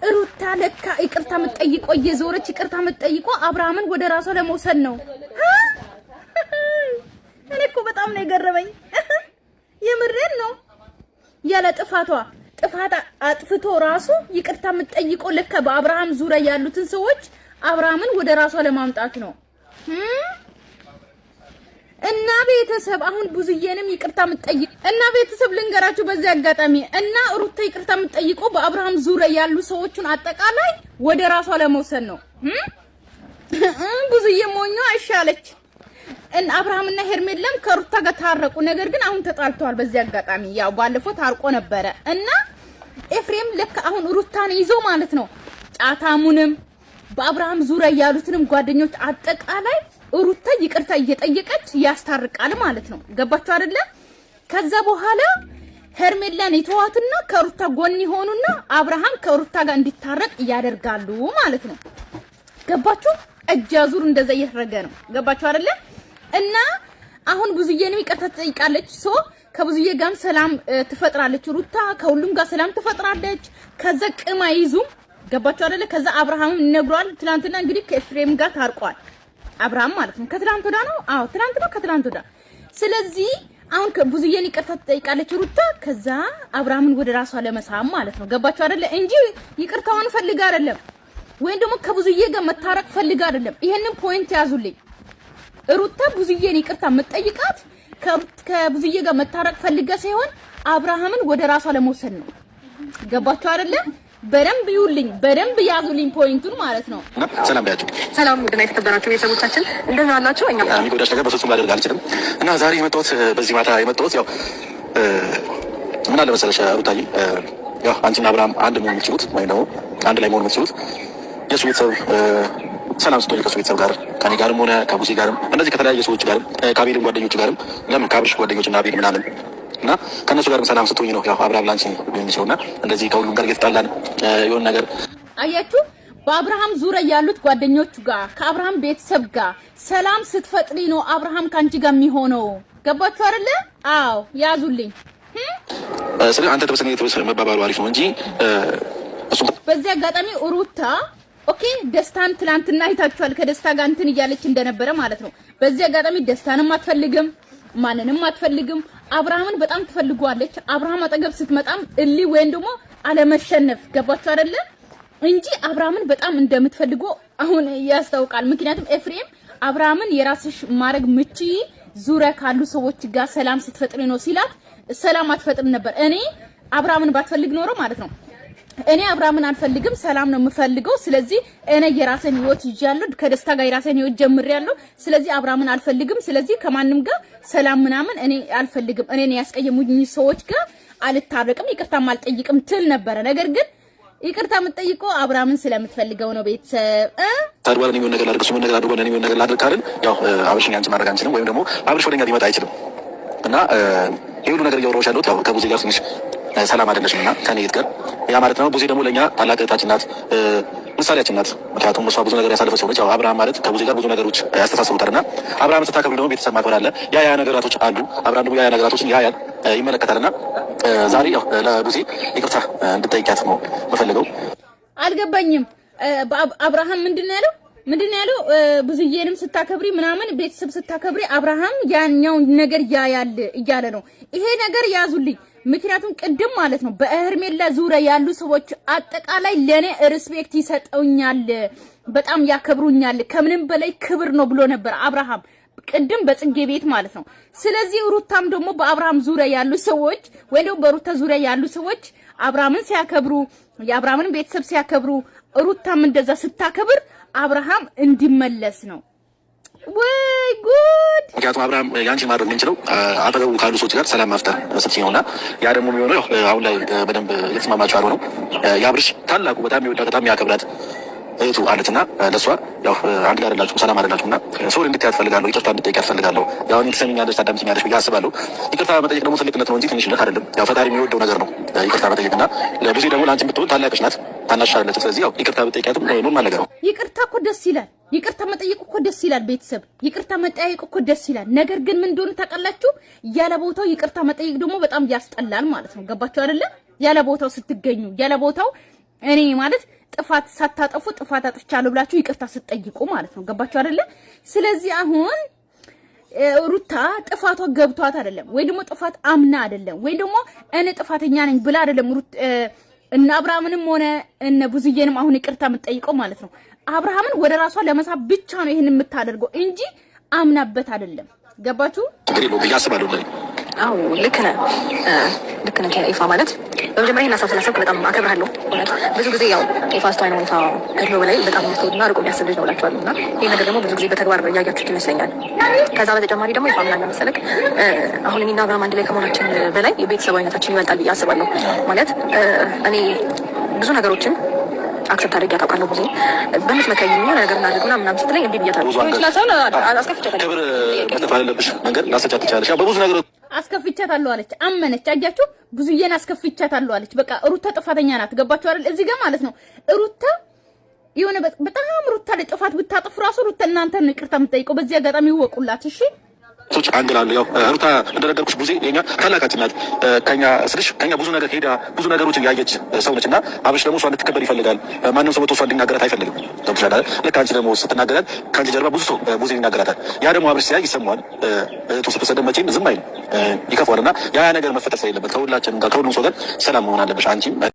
ሩታ ለካ ይቅርታ የምትጠይቀው እየዞረች ይቅርታ የምትጠይቀው አብርሃምን ወደ ራሷ ለመውሰድ ነው። እኔ እኮ በጣም ነው የገረመኝ። የምሬን ነው። ያለ ጥፋቷ ጥፋት አጥፍቶ ራሱ ይቅርታ የምትጠይቀው ለካ በአብርሃም ዙሪያ ያሉትን ሰዎች አብርሃምን ወደ ራሷ ለማምጣት ነው። እና ቤተሰብ አሁን ብዙዬንም ይቅርታ የምትጠይቅ እና ቤተሰብ ልንገራችሁ በዚህ አጋጣሚ እና ሩታ ይቅርታ የምትጠይቀው በአብርሃም ዙሪያ ያሉ ሰዎችን አጠቃላይ ወደ ራሷ ለመውሰድ ነው። ብዙዬ ሞኞ አይሻለች። እና አብርሃምና ሄርሜላም ከሩታ ጋር ታረቁ። ነገር ግን አሁን ተጣልተዋል። በዚህ አጋጣሚ ያው ባለፈው ታርቆ ነበረ እና ኤፍሬም ልክ አሁን ሩታን ይዞ ማለት ነው ጫታሙንም በአብርሃም ዙሪያ ያሉትንም ጓደኞች አጠቃላይ ሩታ ይቅርታ እየጠየቀች ያስታርቃል ማለት ነው። ገባችሁ አይደለ? ከዛ በኋላ ሄርሜላን የተዋትና ከሩታ ጎን ይሆኑና አብርሃም ከሩታ ጋር እንዲታረቅ ያደርጋሉ ማለት ነው። ገባችሁ? እጅ አዙር እንደዛ እየተደረገ ነው። ገባችሁ አይደለ? እና አሁን ብዙዬንም ይቅርታ ትጠይቃለች። So ከብዙዬ ጋርም ሰላም ትፈጥራለች ሩታ ከሁሉም ጋር ሰላም ትፈጥራለች። ከዛ ቅም አይዙም። ገባችሁ አይደለ? ከዛ አብርሃምም ነግሯል። ትናንትና እንግዲህ ከኤፍሬም ጋር ታርቋል አብርሃም ማለት ነው። ከትናንት ወዲያ ነው። አዎ ትናንት ነው፣ ከትናንት ወዲያ። ስለዚህ አሁን ብዙዬን ይቅርታ ትጠይቃለች ሩታ። ከዛ አብርሃምን ወደ ራሷ ለመሳብ ማለት ነው። ገባችሁ አይደለ? እንጂ ይቅርታዋን ፈልጋ አይደለም፣ ወይም ደግሞ ከብዙዬ ጋር መታረቅ ፈልጋ አይደለም። ይሄንን point ያዙልኝ። ሩታ ብዙዬን ይቅርታ የምትጠይቃት ከብዙዬ ጋር መታረቅ ፈልጋ ሳይሆን አብርሃምን ወደ ራሷ ለመውሰድ ነው። ገባችሁ አይደለ? በደንብ ይውልኝ፣ በደንብ ያዙልኝ point ኡን ማለት ነው። ሰላም ቢያችሁ። ሰላም ውድና የተከበራችሁ ቤተሰቦቻችን እንደምን አላችሁ? እኛ የሚጎዳሽ ነገር በፍጹም ላደርግ አልችልም እና ዛሬ የመጣሁት በዚህ ማታ የመጣሁት ያው ምን አለ መሰለሽ ሩታዬ፣ ያው አንቺና አብርሃም አንድ መሆን የምትችሉት ወይም ደግሞ አንድ ላይ መሆን የምትችሉት የእሱ ቤተሰብ ሰላም ስትሆኝ ከእሱ ቤተሰብ ጋር ከኔ ጋርም ሆነ ከቡሴ ጋርም እንደዚህ ከተለያየ ሰዎች ጋርም ከአቤልም ጓደኞች ጋርም ለምን ከአብርሽ ጓደኞች እና አቤል ምናምን እና ከእነሱ ጋርም ሰላም ስትሆኝ ነው ያው አብርሃም ላንቺ የሚችለው እና እንደዚህ ከሁሉም ጋር እየተጣላን የሆነ ነገር አያችሁ። በአብርሃም ዙሪያ ያሉት ጓደኞቹ ጋር ከአብርሃም ቤተሰብ ጋር ሰላም ስትፈጥሪ ነው አብርሃም ከአንቺ ጋር የሚሆነው። ገባችሁ አይደለ? አዎ ያዙልኝ። ስለ አንተ ተበሰነ የተበሰነ መባባሉ አሪፍ ነው እንጂ እሱ በዚህ አጋጣሚ ሩታ okay ደስታን ትላንትና አይታችኋል። ከደስታ ጋር እንትን እያለች እንደነበረ ማለት ነው። በዚህ አጋጣሚ ደስታንም አትፈልግም፣ ማንንም አትፈልግም። አብርሃምን በጣም ትፈልጓለች። አብርሃም አጠገብ ስትመጣም እሊ ወይም ደግሞ አለመሸነፍ ገባችሁ አይደለ? እንጂ አብርሃምን በጣም እንደምትፈልገው አሁን ያስታውቃል። ምክንያቱም ኤፍሬም አብርሃምን የራስሽ ማድረግ ምቺ ዙሪያ ካሉ ሰዎች ጋር ሰላም ስትፈጥሪ ነው ሲላት ሰላም አትፈጥርም ነበር። እኔ አብርሃምን ባትፈልግ ኖሮ ማለት ነው እኔ አብርሃምን አልፈልግም፣ ሰላም ነው የምፈልገው። ስለዚህ እኔ የራሴን ህይወት ይዣለሁ፣ ከደስታ ጋር የራሴን ህይወት ጀምሬያለሁ። ስለዚህ አብርሃምን አልፈልግም። ስለዚህ ከማንም ጋር ሰላም ምናምን እኔ አልፈልግም። እኔን ያስቀየሙኝ ሰዎች ጋር አልታረቅም፣ ይቅርታም አልጠይቅም ትል ነበረ። ነገር ግን ይቅርታ የምትጠይቀው አብርሃምን ስለምትፈልገው ነው። ቤተሰብ ታድጓል እኔ የሆነ ነገር ላድርግ፣ እሱ ነገር አድርጓል እኔ የሆነ ነገር ላድርግ ካልን ያው አብርሽን ያንቺ ማድረግ አንችልም፣ ወይም ደግሞ አብርሽ ወደኛ ሊመጣ አይችልም እና ይህ ሁሉ ነገር እያወራሁሽ ያለሁት ያው ከቡዜ ጋር ትንሽ ሰላም አይደለሽም እና ከኔ ጋር ያ ማለት ነው። ቡዜ ደግሞ ለእኛ ታላቅ እህታችን ናት፣ ምሳሌያችን ናት። ምክንያቱም እሷ ብዙ ነገር ያሳለፈች ሆነች። ያው አብርሃም ማለት ከቡዜ ጋር ብዙ ነገሮች ያስተሳስሩታል እና አብርሃም ስታከብሩ ደግሞ ቤተሰብ ማክበር አለ። ያ ያ ነገራቶች አሉ። አብርሃም ደግሞ ያ ያ ነገራቶችን ያ ያን ይመለከታል እና ዛሬ ያው ለቡዜ ይቅርታ እንድጠይቂያት ነው የምፈልገው። አልገባኝም። አብርሃም ምንድን ነው ያለው? ምንድን ነው ያለው? ብዙዬንም ስታከብሪ ምናምን ቤተሰብ ስታከብሪ አብርሃም ያኛው ነገር ያያል እያለ ነው። ይሄ ነገር ያዙልኝ። ምክንያቱም ቅድም ማለት ነው በሄርሜላ ዙሪያ ያሉ ሰዎች አጠቃላይ ለኔ respect ይሰጠውኛል፣ በጣም ያከብሩኛል፣ ከምንም በላይ ክብር ነው ብሎ ነበር አብርሃም ቅድም በጽጌ ቤት ማለት ነው። ስለዚህ ሩታም ደግሞ በአብርሃም ዙሪያ ያሉ ሰዎች ወይ ደግሞ በሩታ ዙሪያ ያሉ ሰዎች አብርሃምን ሲያከብሩ የአብርሃምን ቤተሰብ ሲያከብሩ ሩታም እንደዛ ስታከብር አብርሃም እንዲመለስ ነው። ወይ ጉድ! ምክንያቱም አብርሃም ያንቺን ማድረግ የምንችለው አጠገቡ ካሉ ሰዎች ጋር ሰላም መፍጠር ስትይ ነው እና ያ ደግሞ የሚሆነው ያው አሁን ላይ በደንብ እየተስማማችሁ አልሆነው የአብርሽ ታላቁ በጣም የሚወዳት በጣም የሚያከብራት እህቱ አለች እና ለእሷ ያው አንድ ላይ አይደላችሁም፣ ሰላም አይደላችሁም እና sorry እንድትያት እፈልጋለሁ። ይቅርታ እንድጠይቂያት እፈልጋለሁ። ያው እኔን ትሰሚኛለሽ፣ ታዳምጪኛለሽ ብዬ አስባለሁ። ይቅርታ መጠየቅ ደግሞ ትልቅነት ነው እንጂ ትንሽነት አይደለም። ያው ፈጣሪ የሚወደው ነገር ነው ይቅርታ መጠየቅ እና ለብዙ ደግሞ ለአንቺ ብትሆን ታላቅሽ ናት፣ ታናሽ አይደለችም። ስለዚህ ያው ይቅርታ ብጠይቂያትም normal ነገር ነው። ይቅርታ እኮ ደስ ይላል። ይቅርታ መጠየቅ እኮ ደስ ይላል። ቤተሰብ ይቅርታ መጠያየቅ እኮ ደስ ይላል። ነገር ግን ምን እንደሆነ ታውቃላችሁ? ያለ ቦታው ይቅርታ መጠየቅ ደግሞ በጣም ያስጠላል ማለት ነው። ገባችሁ አይደለ? ያለ ቦታው ስትገኙ ያለ ቦታው እኔ ማለት ጥፋት ሳታጠፉ ጥፋት አጥፍቻለሁ ብላችሁ ይቅርታ ስትጠይቁ ማለት ነው። ገባችሁ አይደለ? ስለዚህ አሁን ሩታ ጥፋቷ ገብቷት አይደለም ወይ ደግሞ ጥፋት አምና አይደለም ወይ ደግሞ እኔ ጥፋተኛ ነኝ ብላ አይደለም ሩት እነ አብርሃምንም ሆነ እነ ብዙዬንም አሁን ይቅርታ የምትጠይቀው ማለት ነው። አብርሃምን ወደ ራሷ ለመሳብ ብቻ ነው ይሄን የምታደርገው እንጂ አምናበት አይደለም። ገባችሁ? ችግር የለውም ብዬ አስባለሁ። አዎ ልክ ነህ፣ ልክ ነህ ኢፋ። ማለት በመጀመሪያ ይህን ሀሳብ ስላሰብክ በጣም አከብርሃለሁ። እውነት ብዙ ጊዜ ያው ኢፋ አስተዋይ ነው። ኢፋ ከእድሜው በላይ በጣም የሚያስተውልና ርቆ የሚያስብ ልጅ ነው እላቸዋለሁ። እና ይህ ነገር ደግሞ ብዙ ጊዜ በተግባር እያያችሁት ይመስለኛል። ከዛ በተጨማሪ ደግሞ ኢፋ ምን አለ መሰለህ፣ አሁን እኔና አብርሃም አንድ ላይ ከመሆናችን በላይ የቤተሰባዊነታችን ይበልጣል ብዬ አስባለሁ። ማለት እኔ ብዙ ነገሮችን accept አድርጌ አታውቃለሁ። ብዙ በምትመካኝ የሆነ ነገር እናድርግ ምናምን ምናምን ስትለኝ እንዲህ ብያታለሁ። አስከፍቻታለሁ። ክብር መስጠት አለብሽ መንገድ ላሰቻት ትችላለሽ። ያው በብዙ ነገር አስከፍቻታለሁ አለች፣ አመነች። አያችሁ ብዙዬን አስከፍቻታለሁ አለች። በቃ ሩታ ጥፋተኛ ናት። ገባችሁ አይደል? እዚህ ጋር ማለት ነው ሩታ የሆነ በጣም ሩታ ላይ ጥፋት ብታጥፍ ራሱ ሩታ እናንተን ይቅርታ የምትጠይቀው በዚህ አጋጣሚ ይወቁላት። እሺ ሶች angle አለ። ያው ሩታ እንደነገርኩሽ ቡዜ የኛ ታላቃችን ናት። ከኛ ስልሽ ከኛ ብዙ ነገር ሄዳ ብዙ ነገሮችን ያየች ሰው ነች እና አብርሽ ደግሞ እሷ እንድትከበር ይፈልጋል። ማንም ሰው መቶ እሷ እንዲናገራት አይፈልግም። ገብቶሻል አይደል? ልክ አንቺ ደግሞ ስትናገራት ከአንቺ ጀርባ ብዙ ሰው ቡዜ ይናገራታል። ያ ደግሞ አብርሽ ሲያይ ይሰማዋል። እህቱ ስትሰደብ መቼም ዝም አይልም፣ ይከፋዋል። እና ያ ነገር መፈጠር ስለሌለበት ከሁላችንም ጋር ከሁሉም ሰው ጋር ሰላም መሆን አለብሽ አንቺም